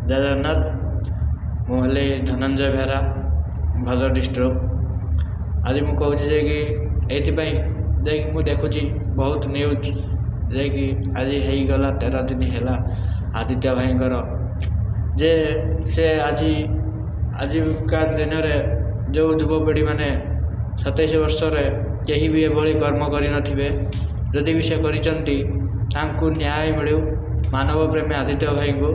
ଜୟ ଜଗନ୍ନାଥ। ମୁଁ ହେଲି ଧନଞ୍ଜୟ ବେହେରା, ଭଦ୍ରକ ଡିଷ୍ଟ୍ରିକ୍ଟରୁ। ଆଜି ମୁଁ କହୁଛି ଯେ କି ଏଇଥିପାଇଁ ଯାଇକି ମୁଁ ଦେଖୁଛି ବହୁତ ନ୍ୟୁଜ୍ ଯାଇକି ଆଜି ହେଇଗଲା 13 ଦିନ ହେଲା ଆଦିତ୍ୟ ଭାଇଙ୍କର, ଯେ ସେ ଆଜି ଆଜିକା ଦିନରେ ଯେଉଁ ଯୁବପିଢ଼ିମାନେ 27 ବର୍ଷରେ କେହି ବି ଏଭଳି କର୍ମ କରିନଥିବେ, ଯଦି ବି ସେ କରିଛନ୍ତି ତାଙ୍କୁ ନ୍ୟାୟ ମିଳୁ। ମାନବ ପ୍ରେମୀ ଆଦିତ୍ୟ ଭାଇଙ୍କୁ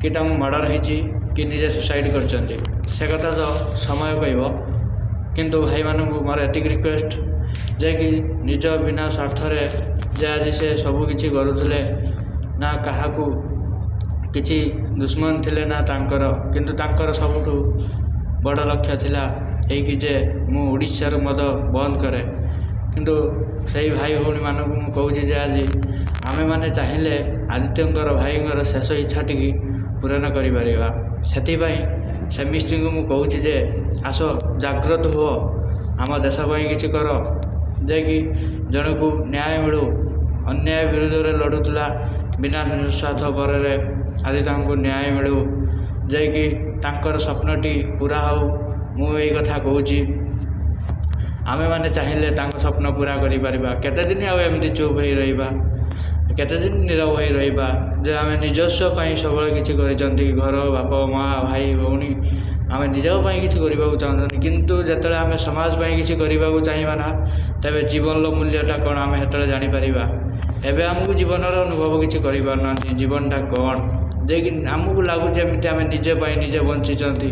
କି ତାଙ୍କୁ ମର୍ଡ଼ର ହେଇଛି କି ନିଜେ ସୁସାଇଡ଼ କରିଛନ୍ତି, ସେ କଥା ତ ସମୟ କହିବ। କିନ୍ତୁ ଭାଇମାନଙ୍କୁ ମୋର ଏତିକି ରିକ୍ୱେଷ୍ଟ ଯେ କି ନିଜ ବିନା ସ୍ୱାର୍ଥରେ ଯେ ଆଜି ସେ ସବୁକିଛି କରୁଥିଲେ, ନା କାହାକୁ କିଛି ଦୁଶ୍ମନ ଥିଲେ ନା ତାଙ୍କର, କିନ୍ତୁ ତାଙ୍କର ସବୁଠୁ ବଡ଼ ଲକ୍ଷ୍ୟ ଥିଲା ଏଇକି ଯେ ମୁଁ ଓଡ଼ିଶାରୁ ମଦ ବନ୍ଦ କରେ। କିନ୍ତୁ ସେଇ ଭାଇ ଭଉଣୀମାନଙ୍କୁ ମୁଁ କହୁଛି ଯେ ଆଜି ଆମେମାନେ ଚାହିଁଲେ ଆଦିତ୍ୟଙ୍କର ଭାଇଙ୍କର ଶେଷ ଇଚ୍ଛାଟିକି ପୂରଣ କରିପାରିବା। ସେଥିପାଇଁ ସେମିଷ୍ଟିଙ୍କୁ ମୁଁ କହୁଛି ଯେ ଆସ, ଜାଗ୍ରତ ହୁଅ, ଆମ ଦେଶ ପାଇଁ କିଛି କର, ଯାଇକି ଜଣକୁ ନ୍ୟାୟ ମିଳୁ। ଅନ୍ୟାୟ ବିରୁଦ୍ଧରେ ଲଢ଼ୁଥିଲା ବିନା ନିଃସ୍ୱାର୍ଥପରରେ, ଆଜି ତାଙ୍କୁ ନ୍ୟାୟ ମିଳୁ, ଯାଇକି ତାଙ୍କର ସ୍ୱପ୍ନଟି ପୁରା ହେଉ। ମୁଁ ଏଇ କଥା କହୁଛି, ଆମେମାନେ ଚାହିଁଲେ ତାଙ୍କ ସ୍ୱପ୍ନ ପୁରା କରିପାରିବା। କେତେଦିନ ଆଉ ଏମିତି ଚୁପ୍ ହେଇ ରହିବା? କେତେଦିନ ନୀରବ ହୋଇ ରହିବା ଯେ ଆମେ ନିଜସ୍ୱ ପାଇଁ ସବୁବେଳେ କିଛି କରିଛନ୍ତି, ଘର, ବାପ, ମା', ଭାଇ, ଭଉଣୀ, ଆମେ ନିଜ ପାଇଁ କିଛି କରିବାକୁ ଚାହୁଁଛନ୍ତି। କିନ୍ତୁ ଯେତେବେଳେ ଆମେ ସମାଜ ପାଇଁ କିଛି କରିବାକୁ ଚାହିଁବା ନା, ତେବେ ଜୀବନର ମୂଲ୍ୟଟା କ'ଣ ଆମେ ସେତେବେଳେ ଜାଣିପାରିବା। ଏବେ ଆମକୁ ଜୀବନର ଅନୁଭବ କିଛି କରିପାରୁନାହାନ୍ତି, ଜୀବନଟା କ'ଣ ଯେ କି ଆମକୁ ଲାଗୁଛି ଏମିତି ଆମେ ନିଜ ପାଇଁ ନିଜେ ବଞ୍ଚିଛନ୍ତି।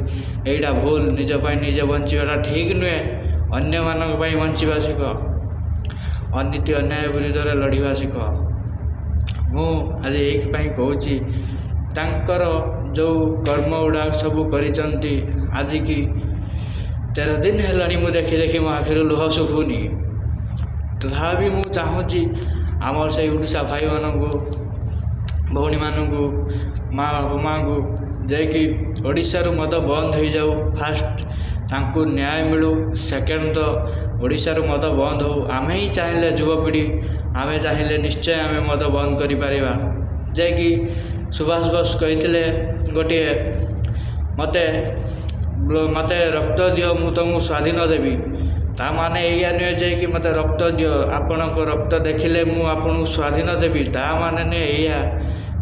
ଏଇଟା ଭୁଲ। ନିଜ ପାଇଁ ନିଜେ ବଞ୍ଚିବାଟା ଠିକ୍ ନୁହେଁ। ଅନ୍ୟମାନଙ୍କ ପାଇଁ ବଞ୍ଚିବା ଶିଖ, ଅନୀତି ଅନ୍ୟାୟ ବିରୁଦ୍ଧରେ ଲଢ଼ିବା ଶିଖ। ମୁଁ ଆଜି ଏଇଥିପାଇଁ କହୁଛି, ତାଙ୍କର ଯେଉଁ କର୍ମ ଗୁଡ଼ାକ ସବୁ କରିଛନ୍ତି, ଆଜିକି 13 ଦିନ ହେଲାଣି ମୁଁ ଦେଖି ଦେଖି ମୋ ଆଖିରୁ ଲୁହ ଶୁଖୁନି। ତଥାପି ମୁଁ ଚାହୁଁଛି ଆମର ସେଇ ଓଡ଼ିଶା ଭାଇମାନଙ୍କୁ, ଭଉଣୀମାନଙ୍କୁ, ମା' ବାପା ମାଆଙ୍କୁ ଯାଇକି ଓଡ଼ିଶାରୁ ମଦ ବନ୍ଦ ହେଇଯାଉ। ଫାଷ୍ଟ ତାଙ୍କୁ ନ୍ୟାୟ ମିଳୁ, ସେକେଣ୍ଡ ତ ଓଡ଼ିଶାରୁ ମଦ ବନ୍ଦ ହେଉ। ଆମେ ହିଁ ଚାହିଁଲେ, ଯୁବପିଢ଼ି ଆମେ ଚାହିଁଲେ ନିଶ୍ଚୟ ଆମେ ମଦ ବନ୍ଦ କରିପାରିବା। ଯାଇକି ସୁଭାଷ ବୋଷ କହିଥିଲେ ଗୋଟିଏ, ମୋତେ ମୋତେ ରକ୍ତ ଦିଅ, ମୁଁ ତୁମକୁ ସ୍ୱାଧୀନ ଦେବି। ତା ମାନେ ଏଇଆ ନୁହେଁ ଯେ କି ମୋତେ ରକ୍ତ ଦିଅ, ଆପଣଙ୍କ ରକ୍ତ ଦେଖିଲେ ମୁଁ ଆପଣଙ୍କୁ ସ୍ୱାଧୀନ ଦେବି, ତା ମାନେ ନୁହେଁ ଏଇଆ।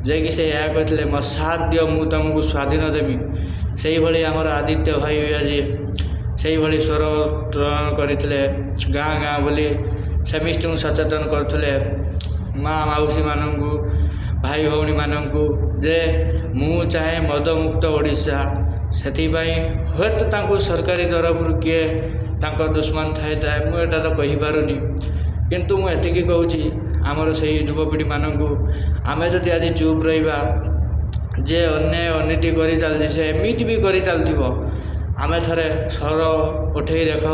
ଯାଇକି ସେ ଏହା କହିଥିଲେ, ମୋ ସାଥ ଦିଅ, ମୁଁ ତୁମକୁ ସ୍ୱାଧୀନ ଦେବି। ସେଇଭଳି ଆମର ଆଦିତ୍ୟ ଭାଇ ବି ଆଜି ସେଇଭଳି ସ୍ୱର ଉତ୍ତୋଳନ କରିଥିଲେ, ଗାଁ ଗାଁ ବୁଲି ସମସ୍ତଙ୍କୁ ସଚେତନ କରୁଥିଲେ, ମା' ମାଉସୀମାନଙ୍କୁ, ଭାଇ ଭଉଣୀମାନଙ୍କୁ, ଯେ ମୁଁ ଚାହେଁ ମଦମୁକ୍ତ ଓଡ଼ିଶା। ସେଥିପାଇଁ ହୁଏତ ତାଙ୍କୁ ସରକାରୀ ତରଫରୁ କିଏ ତାଙ୍କ ଦୁଶ୍ମନ ଥାଇଥାଏ, ମୁଁ ଏଇଟା ତ କହିପାରୁନି। କିନ୍ତୁ ମୁଁ ଏତିକି କହୁଛି ଆମର ସେଇ ଯୁବପିଢ଼ିମାନଙ୍କୁ, ଆମେ ଯଦି ଆଜି ଚୁପ୍ ରହିବା, ଯେ ଅନ୍ୟାୟ ଅନୀତି କରି ଚାଲିଛି ସେ ଏମିତି ବି କରି ଚାଲିଥିବ। ଆମେ ଥରେ ସ୍ୱର ଉଠେଇ ଦେଖ,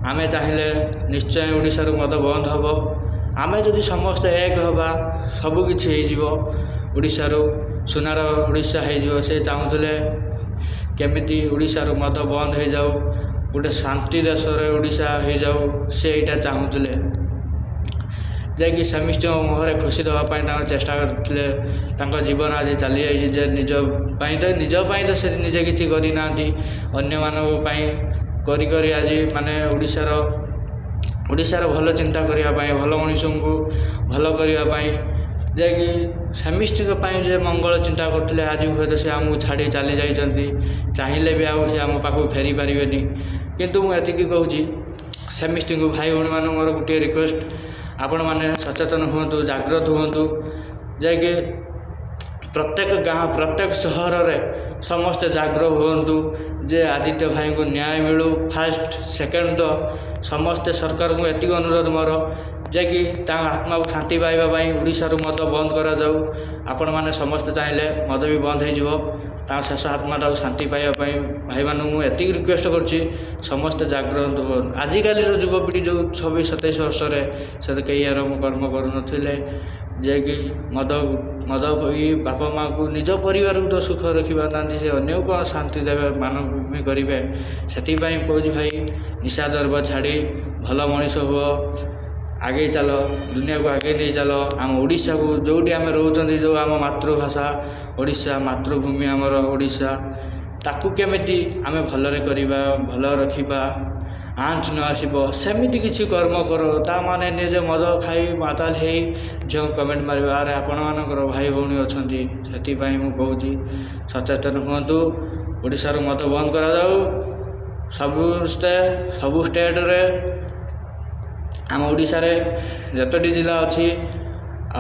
ଆମେ ଚାହିଁଲେ ନିଶ୍ଚୟ ଓଡ଼ିଶାରୁ ମଦ ବନ୍ଦ ହେବ। ଆମେ ଯଦି ସମସ୍ତେ ଏକ ହେବା, ସବୁକିଛି ହେଇଯିବ, ଓଡ଼ିଶାରୁ ସୁନାର ଓଡ଼ିଶା ହେଇଯିବ। ସେ ଚାହୁଁଥିଲେ କେମିତି ଓଡ଼ିଶାରୁ ମଦ ବନ୍ଦ ହେଇଯାଉ, ଗୋଟେ ଶାନ୍ତି ଦେଶରେ ଓଡ଼ିଶା ହେଇଯାଉ, ସେ ଏଇଟା ଚାହୁଁଥିଲେ। ଯାଇକି ସମସ୍ତଙ୍କ ମୁହଁରେ ଖୁସି ଦେବା ପାଇଁ ତାଙ୍କ ଚେଷ୍ଟା କରିଥିଲେ। ତାଙ୍କ ଜୀବନ ଆଜି ଚାଲିଯାଇଛି ଯେ ନିଜ ପାଇଁ ତ ସେ ନିଜେ କିଛି କରିନାହାନ୍ତି, ଅନ୍ୟମାନଙ୍କ ପାଇଁ କରି କରି ଆଜି ମାନେ ଓଡ଼ିଶାର ଭଲ ଚିନ୍ତା କରିବା ପାଇଁ, ଭଲ ମଣିଷଙ୍କୁ ଭଲ କରିବା ପାଇଁ, ଯାଇକି ସମସ୍ତଙ୍କ ପାଇଁ ଯେ ମଙ୍ଗଳ ଚିନ୍ତା କରୁଥିଲେ, ଆଜି ହୁଏତ ସେ ଆମକୁ ଛାଡ଼ି ଚାଲି ଯାଇଛନ୍ତି। ଚାହିଁଲେ ବି ଆଉ ସେ ଆମ ପାଖକୁ ଫେରି ପାରିବେନି। କିନ୍ତୁ ମୁଁ ଏତିକି କହୁଛି ସମସ୍ତଙ୍କୁ, ଭାଇ ଭଉଣୀମାନଙ୍କୁ ମୋର ଗୋଟିଏ ରିକ୍ୱେଷ୍ଟ, ଆପଣମାନେ ସଚେତନ ହୁଅନ୍ତୁ, ଜାଗ୍ରତ ହୁଅନ୍ତୁ। ଯାଇକି ପ୍ରତ୍ୟେକ ଗାଁ, ପ୍ରତ୍ୟେକ ସହରରେ ସମସ୍ତେ ଜାଗ୍ରତ ହୁଅନ୍ତୁ ଯେ ଆଦିତ୍ୟ ଭାଇଙ୍କୁ ନ୍ୟାୟ ମିଳୁ ଫାଷ୍ଟ। ସେକେଣ୍ଡ ତ ସମସ୍ତେ ସରକାରଙ୍କୁ ଏତିକି ଅନୁରୋଧ ମୋର ଯେ କି ତାଙ୍କ ଆତ୍ମାକୁ ଶାନ୍ତି ପାଇବା ପାଇଁ ଓଡ଼ିଶାରୁ ମଦ ବନ୍ଦ କରାଯାଉ। ଆପଣମାନେ ସମସ୍ତେ ଚାହିଁଲେ ମଦ ବି ବନ୍ଦ ହେଇଯିବ। ତାଙ୍କ ଶେଷ ଆତ୍ମାଟାକୁ ଶାନ୍ତି ପାଇବା ପାଇଁ ଭାଇମାନଙ୍କୁ ମୁଁ ଏତିକି ରିକ୍ୱେଷ୍ଟ କରୁଛି, ସମସ୍ତେ ଜାଗ୍ରତ ହୁଅନ୍ତୁ। ଆଜିକାଲିର ଯୁବପିଢ଼ି ଯେଉଁ 26 27 ବର୍ଷରେ, ସେ ତ କେହି ଏରକମ କର୍ମ କରୁନଥିଲେ। ଯିଏକି ମଦ ମଦ ପିଇ ବାପା ମାଆଙ୍କୁ, ନିଜ ପରିବାରକୁ ତ ସୁଖ ରଖିପାରୁନାହାନ୍ତି, ସେ ଅନ୍ୟକୁ କ'ଣ ଶାନ୍ତି ଦେବେ, ମାନବ କରିବେ? ସେଥିପାଇଁ କହୁଛି ଭାଇ, ନିଶା ଦ୍ରବ୍ୟ ଛାଡ଼ି ଭଲ ମଣିଷ ହୁଅ। ଆଗେଇ ଚାଲ, ଦୁନିଆକୁ ଆଗେଇ ନେଇ ଚାଲ। ଆମ ଓଡ଼ିଶାକୁ ଯେଉଁଠି ଆମେ ରହୁଛନ୍ତି, ଯେଉଁ ଆମ ମାତୃଭାଷା ଓଡ଼ିଶା, ମାତୃଭୂମି ଆମର ଓଡ଼ିଶା, ତାକୁ କେମିତି ଆମେ ଭଲରେ କରିବା, ଭଲ ରଖିବା, ଆଞ୍ଚ ନ ଆସିବ ସେମିତି କିଛି କର୍ମ କର। ତା ମାନେ ନିଜେ ମଦ ଖାଇ ମାତାଲ ହେଇ ଝିଅଙ୍କୁ କମେଣ୍ଟ ମାରିବା, ଆରେ ଆପଣମାନଙ୍କର ଭାଇ ଭଉଣୀ ଅଛନ୍ତି। ସେଥିପାଇଁ ମୁଁ କହୁଛି, ସଚେତନ ହୁଅନ୍ତୁ। ଓଡ଼ିଶାରୁ ମଦ ବନ୍ଦ କରାଯାଉ ସବୁ ସବୁ ଷ୍ଟେଟରେ, ଆମ ଓଡ଼ିଶାରେ ଯେତୋଟି ଜିଲ୍ଲା ଅଛି।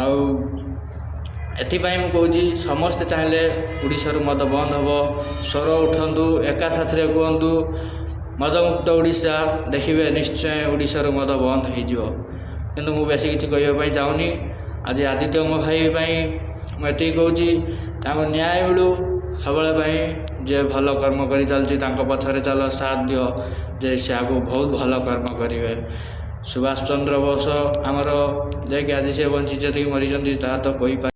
ଆଉ ଏଥିପାଇଁ ମୁଁ କହୁଛି, ସମସ୍ତେ ଚାହିଁଲେ ଓଡ଼ିଶାରୁ ମଦ ବନ୍ଦ ହେବ। ସ୍ୱର ଉଠନ୍ତୁ, ଏକା ସାଥିରେ କୁହନ୍ତୁ, ମଦମୁକ୍ତ ଓଡ଼ିଶା। ଦେଖିବେ, ନିଶ୍ଚୟ ଓଡ଼ିଶାରୁ ମଦ ବନ୍ଦ ହେଇଯିବ। କିନ୍ତୁ ମୁଁ ବେଶୀ କିଛି କହିବା ପାଇଁ ଚାହୁଁନି। ଆଜି ଆଦିତ୍ୟ ମୋ ଭାଇ ପାଇଁ ମୁଁ ଏତିକି କହୁଛି, ତାଙ୍କୁ ନ୍ୟାୟ ମିଳୁ ସବୁବେଳେ ପାଇଁ। ଯିଏ ଭଲ କର୍ମ କରି ଚାଲିଛି, ତାଙ୍କ ପଛରେ ଚାଲ, ସାଥ ଦିଅ ଯେ ସେ ଆଗକୁ ବହୁତ ଭଲ କର୍ମ କରିବେ। ସୁଭାଷ ଚନ୍ଦ୍ର ବୋଷ ଆମର ଯାଇକି ଆଜି ସେ ବଞ୍ଚିଛନ୍ତି କି ମରିଛନ୍ତି, ତାହା ତ କହିପାରି